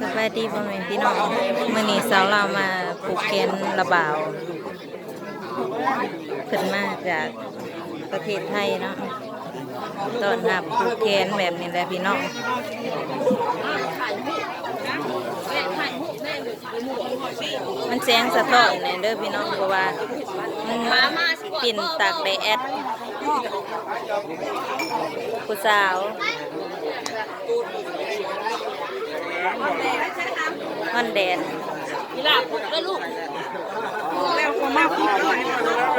ສະບາຍດີພໍ່ແມ່ພີ່ນ້ອງ, ມື້ນີ້ສາວລາວມາຜູກແຂນລາວບ່າວ ເພິ່ນມາຈາກປະເທດໄທເນາະ, ຕ້ອນຮັບຜູກແຂນແບບນີ້ແຫຼະພີ່ນ້ອງ. ມັນແສງສະທ້ອນແດ່ເດີພີ່ນ້ອງ, ເພາະວ່າມັນປິ່ນຕາກແດດ. ຜູ້ສາວຮ້ອນແດດ.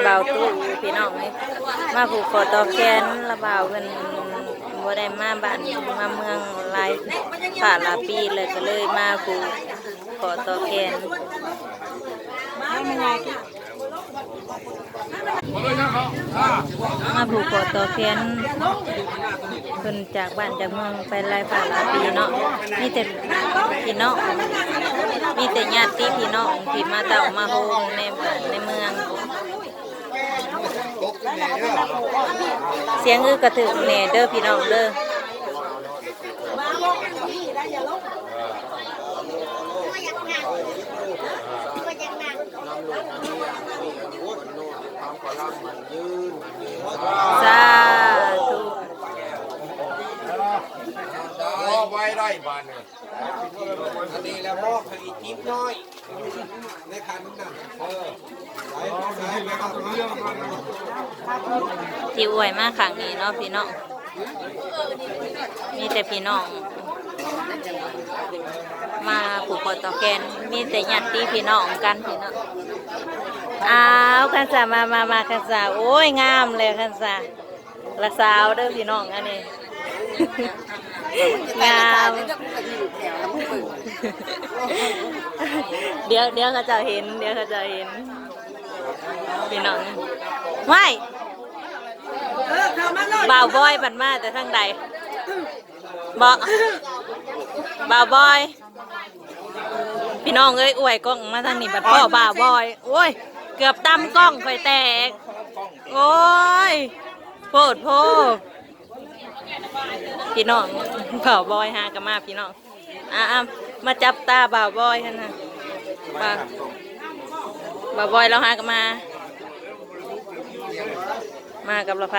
ບ່າວຕູ້ພີ່ນ້ອງເອີຍ, ມາຜູກຂໍ້ຕໍ່ແຂນລາວບ່າວ ເພິ່ນບໍ່ໄດ້ມາບ້ານມາເມືອງຫຼາຍ ຫຼາຍປີແລ້ວ, ກໍເລີຍມາຜູກຂໍ້ຕໍ່ແຂນ. ມາຜູກຂໍ້ຕໍ່ແຂນ ເພິ່ນຈາກບ້ານຈາກເມືອງໄປຫຼາຍປີເນາະ, ມີແຕ່ພີ່ນ້ອງ ມີແຕ່ຍາດຕິພີ່ນ້ອງທີ່ມາເຕົ້າມາໂຮມໃນບ້ານໃນເມືອງ. ສຽງອຶກກະທຶກແດ່ເດີພີ່ນ້ອງເດີ. ສາທຸ. ເອົາໄວ້ໄດ້ບາດນີ້. ອັນນີ້ແຫຼະ ມອບໃຫ້ອີຈິບນ້ອຍໃນຂັນນັ້ນ. ເອີ ທີ່ອວຍມາຄັ້ງນີ້ເນາະພີ່ນ້ອງ, ມີແຕ່ພີ່ນ້ອງມາຜູກຂໍ້ຕໍ່ແຂນ, ມີແຕ່ຍາດຕິພີ່ນ້ອງກັນພີ່ນ້ອງ. ອ້າວ ຄັນສາ ມາ ມາ ມາ ຄັນສາ, ໂອ້ຍ ງາມແລ້ວຄັນສາ. ລະສາວເດີພີ່ນ້ອງ ອັນນີ້ ງາມ. ດຽວ ດຽວເຂົາເຈົ້າເຫັນ ດຽວເຂົາເຈົ້າເຫັນ ພີ່ນ້ອງ. ວ້າຍ ບ່າວບອຍບັດມາແຕ່ທາງໃດ? ບໍ່ ບ່າວບອຍ. ພີ່ນ້ອງເອີຍ ອວຍກ້ອງມາທາງນີ້ ບັດພໍ້ບ່າວບອຍ. ໂອ້ຍ ເກືອບຕຳກ້ອງຂ້ອຍແຕກ. ໂອ້ຍ ໂພດໂພ. ພີ່ນ້ອງ ບ່າວບອຍຫາກໍມາພີ່ນ້ອງ. ອ່າ ມາຈັບຕາບ່າວບອຍຫັ້ນນະ. ບ່າວ ບ່າວບອຍລາວຫາກໍມາ. ມາກັບລະໄພ.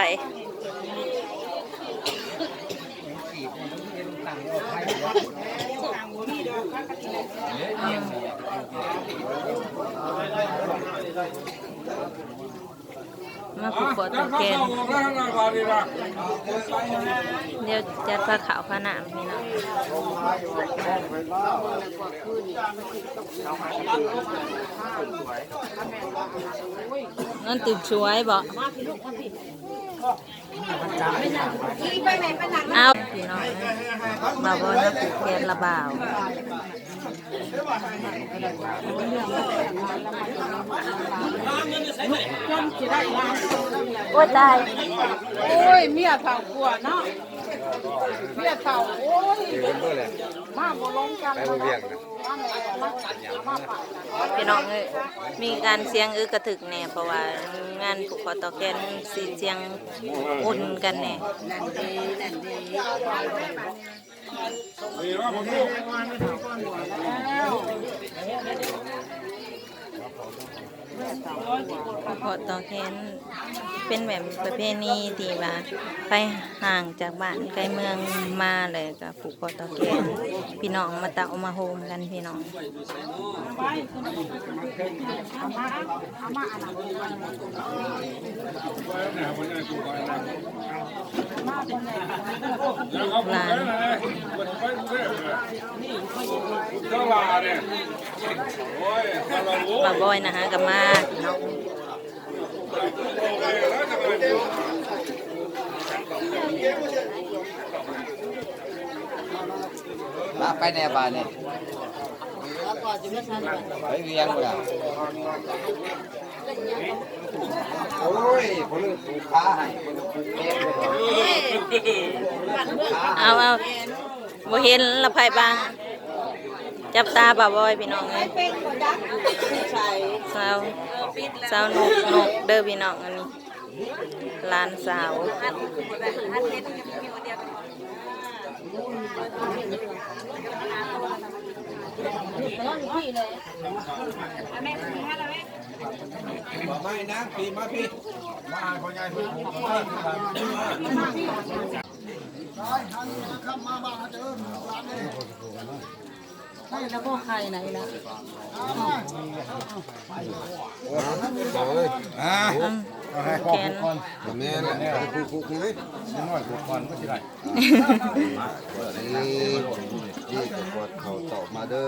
ມາຜູກຂໍ້ຕໍ່ແຂນ. ດຽວຈັດພາເຂົ້າພານ້ຳພີ່ນ້ອງ. ນອນຕື່ນສວຍບໍ່? ເອົາ ພີ່ນ້ອງ ບ່າວບອຍມາຜູກແຂນລະບ່າວ. ໂອ້ຍ ຕາຍ. ໂອ້ຍ ເມຍເຖົ້າກວ່າເນາະ ເມຍເຖົ້າ. ໂອ້ຍ ມາບໍ່ລົງກັນ. ພີ່ນ້ອງເອີຍ ມີການສຽງອຶກກະທຶກແດ່ ເພາະວ່າງານຜູກຂໍ້ຕໍ່ແຂນຊິສຽງອຸ່ນກັນແດ່. ຜູກຂໍ້ຕໍ່ແຂນ ເປັນແບບປະເພນີທີ່ວ່າ ໃຜຫ່າງຈາກບ້ານໄກເມືອງມາ ແລ້ວກໍຜູກຂໍ້ຕໍ່ແຂນ ພີ່ນ້ອງມາເຕົ້າມາໂຮມກັນ ພີ່ນ້ອງ. ຫຼານ ບ່າວບອຍນະຫາກໍມາ ພີ່ນ້ອງ. ມາໄປແດ່ບາດນີ້ ໄປວຽງພຸ້ນລະ. ໂອ້ຍ ຜູ້ໜຶ່ງຜູກຂາໃຫ້ ຜູ້ໜຶ່ງຜູກແຂນໃຫ້. ເອົາ ເອົາ ບໍ່ເຫັນລະໄພບ້າງ. ຈັບຕາບ່າວບອຍ ພີ່ນ້ອງເອີຍ. ສາວ ສາວນົກ ນົກເດີພີ່ນ້ອງ ອັນນີ້ ຫຼານສາວ. ຜູກ ມານາງ ພີ່ມາ ພີ່ມາ ພໍ່ໃຫຍ່ ພີ່ ໄດ້ແລ້ວບໍ່ໄຂ່ນະອີ່ລະ? ອ່າ ເອົາໃຫ້ພໍ່ຜູກກ່ອນ ແມ່ນແຫຼະ ໃຫ້ພໍ່ຜູກໃຫ້ ນ້ອຍຜູກກ່ອນມັນຊິໄດ້ ນີ້ ນີ້ກໍກອດເຂົ້າເຕົ້າມາເດີ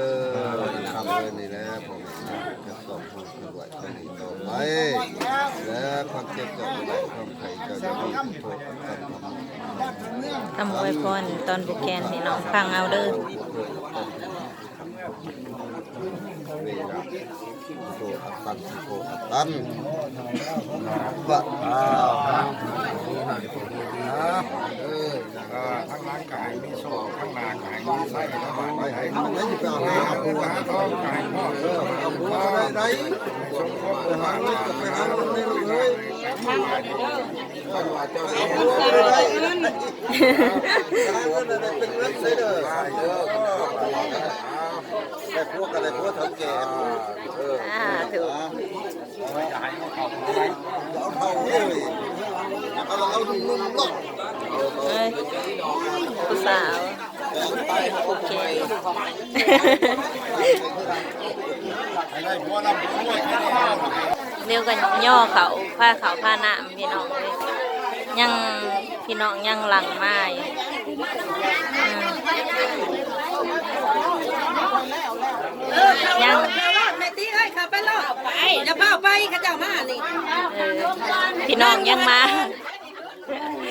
ຄຳເລີຍນີ້ແຫຼະ ພໍ່ແມ່ເນາະ ຈະຕ້ອງຮູ້ກັນໄວ້ ຕໍ່ໄປ ແລະ ຄວາມເຈັບກໍບໍ່ໄດ້ ຄວາມໄຂ້ກໍຢ່າມີ ໂທດກັນທຳ ຄຳອວຍພອນຕອນຜູກແຂນໃຫ້ນ້ອງຟັງເອົາເດີ. ເວລາ ໂຕອັດຕັງ ໂຕອັດຕັง ບະ ເອີ ທາງຫຼັງກໍໃຫ້ມີໂຊກ ທາງໜ້າກໍໃຫ້ມີໄຊ ທາງບ້ານກໍໃຫ້ມີ ໄປເອົາຫາເອົາຜົວ ຫາທອງກໍໃຫ້ພໍ້ ເອີ ເອົາຜົວກໍໄດ້ໄດ໋ ໄປຫາເງິນກໍໄປຫາເງິນໄດ໋ລູກເອີຍ ເອົາຜົວກໍໄດ້ໄດ໋ ໄປຫາເງິນໄດ້ເປັນເງິນໃສ່ເດີ ໄດ້ຜົວກໍໄດ້ຜົວເຖົ້າແກ່ ເອີ ສາທຸ ເອົາເຖົ້າເລີຍ ເອົາ ເອົາໜຸ່ມໆເນາະ ເອີຍ ຜູ້ສາວ ໂອເຄ ດຽວກໍຍໍ່ເຂົ້າ ພາເຂົ້າພານ້ຳ ພີ່ນ້ອງເອີຍ ຍັງ ພີ່ນ້ອງຍັງຫຼັ່ງມາຢູ່ ອືມ ເອີ ຍັງ ເຂົ້າໄປໂລດ ແມ່ຕິເອີຍ ເຂົ້າໄປໂລດ ຢ່າພາໄປ ເຂົາເຈົ້າມານີ້ ເອີ ພີ່ນ້ອງຍັງມາ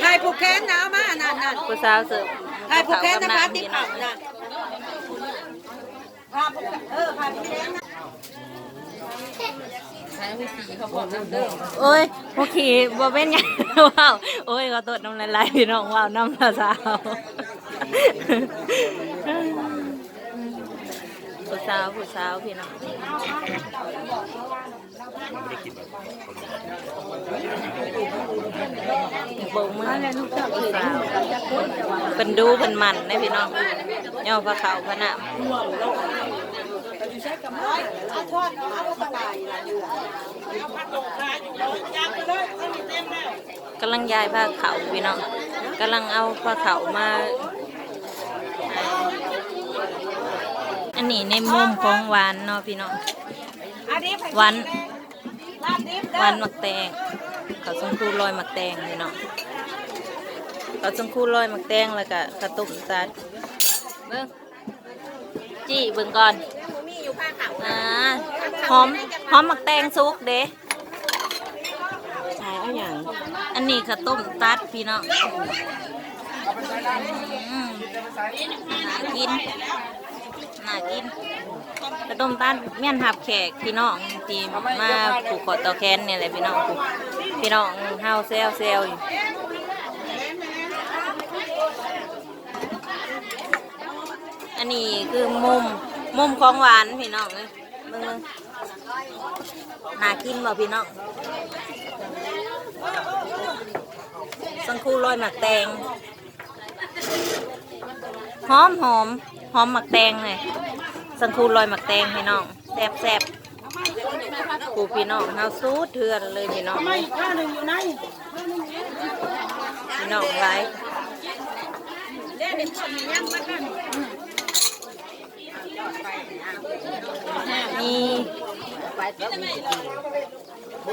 ຖ່າຍຜູກແຂນນະ ເອົາມາ ນັ້ນໆ ຜູ້ສາວເສີບ ຖ່າຍຜູກແຂນນະ ພາຕິບເອົານະ ພາຜູກ ເອີ ພາຜູກແຂນນະ. ໂອ້ຍ ບໍ່ຂີ່ ບໍ່ເປັນຫຍັງ ເວົ້າ ໂອ້ຍ ຂໍໂທດນຳຫຼາຍໆ ພີ່ນ້ອງ ເວົ້ານຳລາວສາວ ຜູ້ສາວ ຜູ້ສາວ ພີ່ນ້ອງ ໂບກມື ຜູ້ສາວ ເພິ່ນດຸເພິ່ນໝັ່ນເດ້ ພີ່ນ້ອງ ຍໍພາເຂົ້າພານ້ຳ. ກຳລັງຍ້າຍພາເຂົ້າ ພີ່ນ້ອງ ກຳລັງເອົາພາເຂົ້າມາ ອັນນີ້ໃນມຸມຂອງຫວານເນາະ ພີ່ນ້ອງ ຫວານ ຫວານໝາກແຕງ ເຂົ້າຊົງຄູລອຍໝາກແຕງ ພີ່ນ້ອງ ເຂົ້າຊົງຄູລອຍໝາກແຕງ ແລ້ວກະເຂົ້າຕົ້ມຕັດ ເບິ່ງ ຈີ້ເບິ່ງກ່ອນ ອ່າ ຫອມ ຫອມໝາກແຕງສຸກເດ້ ຂາຍເອົາຫຍັງ? ອັນນີ້ເຂົ້າຕົ້ມຕັດ ພີ່ນ້ອງ ອືມ ໜ້າກິນ ໜ້າກິນ ເຂົ້າຕົ້ມຕັດ ແມ່ນຮັບແຂກ ພີ່ນ້ອງ ທີ່ມາຜູກຄໍຕໍ່ແຂນນີ້ແຫຼະ ພີ່ນ້ອງ ພີ່ນ້ອງເຮົາແຊວໆຢູ່. ອັນນີ້ຄືມຸມ ມຸມຂອງຫວານ ພີ່ນ້ອງເອີຍ ເບິ່ງໆ ໜ້າກິນບໍ່ ພີ່ນ້ອງ? ສັງຄູລອຍໝາກແຕງ ຫອມໆ ຫອມໝາກແຕງເລີຍ ສັງຄູລອຍໝາກແຕງ ພີ່ນ້ອງ ແຊບໆ. ຜູ້ພີ່ນ້ອງເຮົາສູດເຮືອນເລີຍພີ່ນ້ອງ ພີ່ນ້ອງຫຼາຍ ມີ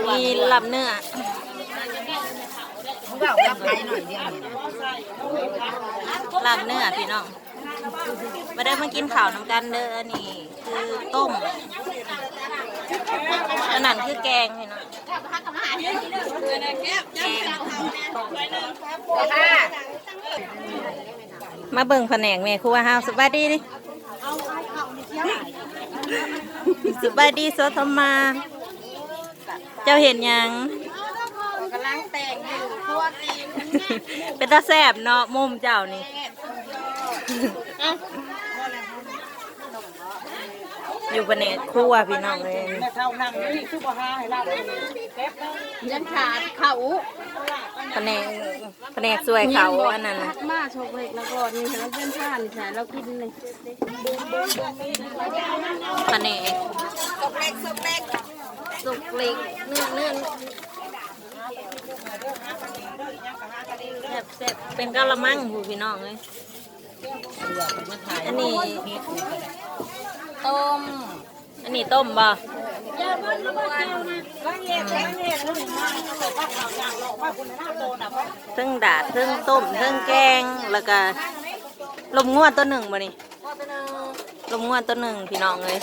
ມີລາບເນື້ອ ລາບເນື້ອພີ່ນ້ອງ. ມາເດີ ມາກິນເຂົ້ານຳກັນເດີ ອັນນີ້ຄືຕົ້ມ ອັນນັ້ນຄືແກງພີ່ນ້ອງ ແກງ ມາເບິ່ງພະແນກແມ່ຄົວເຮົາ ສະບາຍດີ ສະບາຍດີ ສາວທຳມາ. ເຈົ້າເຮັດຫຍັງ? ກຳລັງແຕ່ງຢູ່ ຄົວກິນ ເປັນຕາແຊບເນາະ ມຸມເຈົ້ານີ້ ແຊບສຸດຍອດ ເອົ້າ ຢູ່ພະແນກຄົວພີ່ນ້ອງເອີຍ ແມ່ເຖົ້ານັ່ງຢູ່ນີ້ຄືບໍ່ຫາໃຫ້ລາວເກັບ ຍັງຂາດເຂົ້າ ພະແນກ ພະແນກຊ່ວຍເຂົາອັນນັ້ນນະ ມາສົກເຫຼັກລະກ່ອນນີ້ ໃຫ້ມັນເປັນທານໃຫ້ລາວກິນນີ້ ພະແນກສົກເຫຼັກ ສົກເຫຼັກ ເນື້ອ ເນື້ອ ແຊບໆ ເປັນກະລະມັງພຸ້ນພີ່ນ້ອງເອີຍ. ອັນນີ້ຕົ້ມ ອັນນີ້ຕົ້ມບໍ່? ອືມ ເທິງດາດ ເທິງຕົ້ມ ເທິງແກງ ແລ້ວກະລົມງົວໂຕໜຶ່ງບໍ່ນີ້? ລົມງົວໂຕໜຶ່ງພີ່ນ້ອງເອີຍ.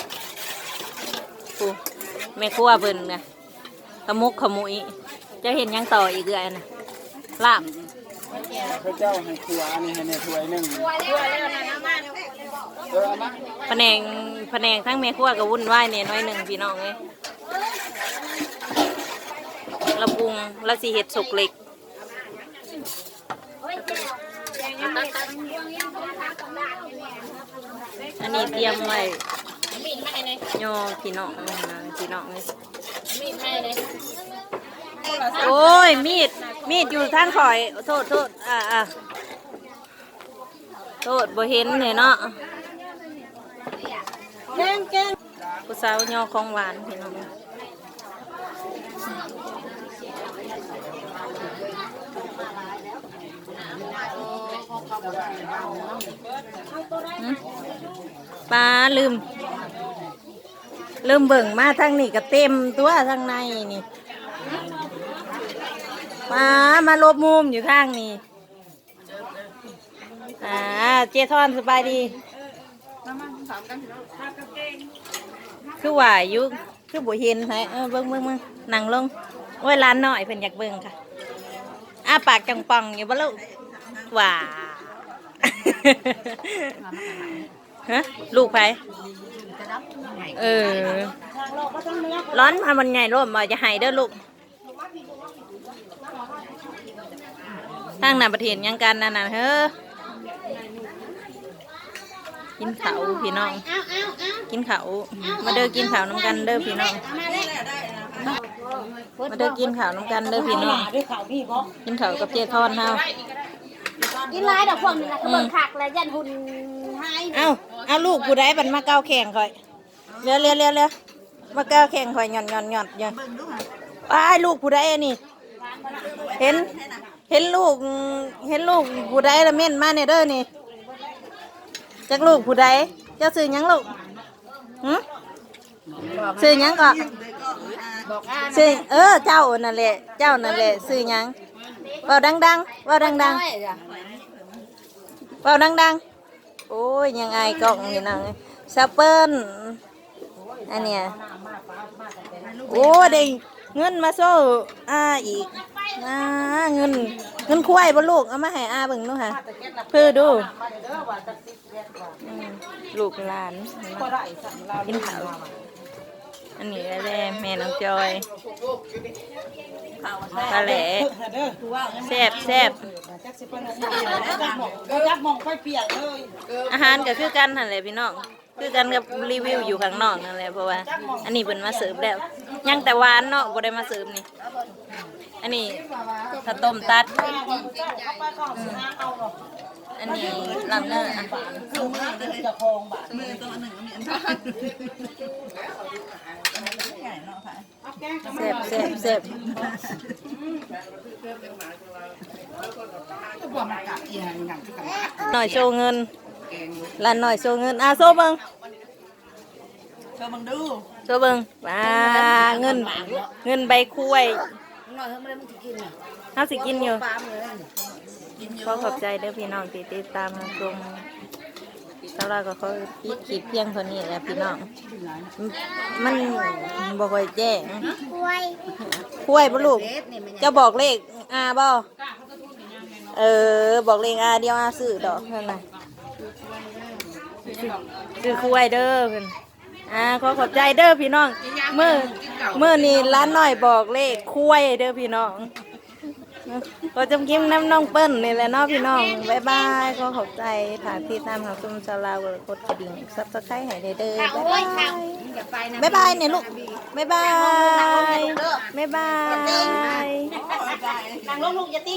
ຜູ້ແມ່ຄົວເພິ່ນນະ ຂະໝົກຂະໝຸຍ ຈະເຮັດຫຍັງຕໍ່ອີກເອື້ອຍນະ? ລາບ ເຂົາເຈົ້າໃຫ້ຂົ້ວອັນນີ້ໃຫ້ແດ່ຖ້ວຍໜຶ່ງ ເອີ ເອົາມາ ພະແນງ ພະແນງທາງແມ່ຄົວກໍວຸ້ນວາຍແດ່ໜ້ອຍໜຶ່ງພີ່ນ້ອງເອີຍ. ລາວປຸງ ລາວຊິເຮັດສົກເຫຼັກ. ອັນນີ້ຕຽມໄວ້ຍໍພີ່ນ້ອງ ພີ່ນ້ອງເອີຍ. ໂອ້ຍ ມີດ ມີດຢູ່ທາງຂ້ອຍ ໂທດ ໂທດ ອ່າ ອ່າ ໂທດ ບໍ່ເຫັນແດ່ເນາະ. ແກງ ແກງ ຜູ້ສາວຍໍຂອງຫວານພີ່ນ້ອງ. ຫຶ ປາ ລືມ ລືມເບິ່ງ ມາທາງນີ້ກໍເຕັມຕົວະ ທາງໃນນີ້ ປາ ມາຫຼົບມຸມຢູ່ທາງນີ້. ອ່າ ເຈທອນ ສະບາຍດີ. ຄືວ່າຢູ່ ຄືບໍ່ເຫັນໃຜ. ເອີ ເບິ່ງ ເບິ່ງ ເບິ່ງ ນັ່ງລົງ. ໂອ້ຍ ຫຼານນ້ອຍເພິ່ນຢາກເບິ່ງຄ່ະ. ອ້າປາກຈ່ອງປ່ອງຢູ່ບໍ່ລູກ? ຫວ້າ ຮະ ລູກໃຜ? ເອີ ຮ້ອນ ມັນໃຫຍ່ໂລດ ບໍ່ຈະໃຫ້ເດີລູກ. ທາງໜ້າປະເທດຫຍັງກັນນັ້ນນະເຮີ. ກິນເຂົ້າພີ່ນ້ອງ ກິນເຂົ້າ. ມາເດີ ກິນເຂົ້ານຳກັນເດີພີ່ນ້ອງ. ມາເດີ ກິນເຂົ້ານຳກັນເດີພີ່ນ້ອງ. ກິນເຂົ້າກັບເຈທອນເຮົາ. ກິນຫຼາຍດອກພວກນີ້ລະ ອືມ ເບິ່ງຄັກແລ້ວຢ້ານຫຸ່ນຫາຍ. ເອົ້າ ເອົາ ລູກຜູ້ໃດບັດມາເກົາແຂ້ງຂ້ອຍ? ເລວໆໆໆ ມາກ້າວແຂ້ງຂ້ອຍຫຍ້ອນໆໆຢູ່. ອ້າຍ ລູກຜູ້ໃດອັນນີ້? ເຫັນ ເຫັນລູກ ເຫັນລູກຜູ້ໃດລະເມັ້ນມາແດ່ເດີນີ້. ຈັກລູກຜູ້ໃດ? ເຈົ້າຊື່ຫຍັງລູກ? ຫື? ຊື່ຫຍັງເກາະ? ຊື່ ເອີ ເຈົ້ານັ້ນແຫຼະ ເຈົ້ານັ້ນແຫຼະ. ຊື່ຫຍັງ? ເວົ້າດັງໆ ເວົ້າດັງໆ ເວົ້າດັງໆ. ໂອ້ຍ ຍັງອາຍກ້ອງຢູ່ນະ ສາວເປີ້ນ. ອັນເນີ້ຍ ໂອ້ ໄດ້ເງິນມາໂຊອາອີກ. ອາ ເງິນ ເງິນຄວາຍບໍ່ລູກ? ເອົາມາໃຫ້ອາເບິ່ງດູຫາ ເພີດູ. ອືມ ລູກຫຼານກິນເຂົ້າ. ອັນນີ້ແຫຼະແມ່ນ້ອງຈອຍ ປາແຫຼ ແຊບໆ. ອາຫານກໍຄືກັນຫັ້ນແຫຼະພີ່ນ້ອງ ຄືກັນກັບຣີວິວຢູ່ຂ້າງນອກນັ້ນແຫຼະ ເພາະວ່າອັນນີ້ເພິ່ນມາເສີບແລ້ວ ຍັງແຕ່ຫວານເນາະ ບໍ່ໄດ້ມາເສີບນີ້. ອັນນີ້ເຂົ້າຕົ້ມຕັດ ອືມ ອັນນີ້ລາບເນື້ອ ແຊບໆໆ. ນ້ອຍໂຊເງິນ ຫຼານນ້ອຍໂຊເງິນ. ອາ ໂຊເບິ່ງ ໂຊເບິ່ງດູ ໂຊເບິ່ງ. ອາ ເງິນ ເງິນໃບຄວຍ ເຮົາຊິກິນຢູ່. ຂໍຂອບໃຈເດີພີ່ນ້ອງທີ່ຕິດຕາມຮັບຊົມ. ສາວລາວກໍຂໍປິດຄລິບພຽງເທົ່ານີ້ແຫຼະພີ່ນ້ອງ ມັນບໍ່ຄ່ອຍແຈ້ງ. ຄວາຍ ຄວາຍບໍ່ລູກ? ເຈົ້າບອກເລກອາບໍ່? ເອີ ບອກເລກອາ ດຽວອາຊື້ດອກ ເພິ່ນນະ ຊື້ຄວາຍເດີເພິ່ນ. ອາ ຂໍຂອບໃຈເດີພີ່ນ້ອງ ມື້ ມື້ນີ້ຫຼານນ້ອຍບອກເລກຄວາຍເດີພີ່ນ້ອງ. ຂໍຈົບຄລິບນຳນ້ອງເປີ້ນນີ້ແຫຼະເນາະພີ່ນ້ອງ. ບາຍບາຍ. ຂໍຂອບໃຈ ຖ້າຕິດຕາມຮັບຊົມຊາວລາວ ກົດກະດິ່ງ Subscribe ໃຫ້ແດ່ເດີ. ບາຍບາຍ. ບາຍບາຍແນ່ລູກ. ບາຍບາຍ. ບາຍບາຍ. ນັ່ງລົງລູກ ຢ່າຕີ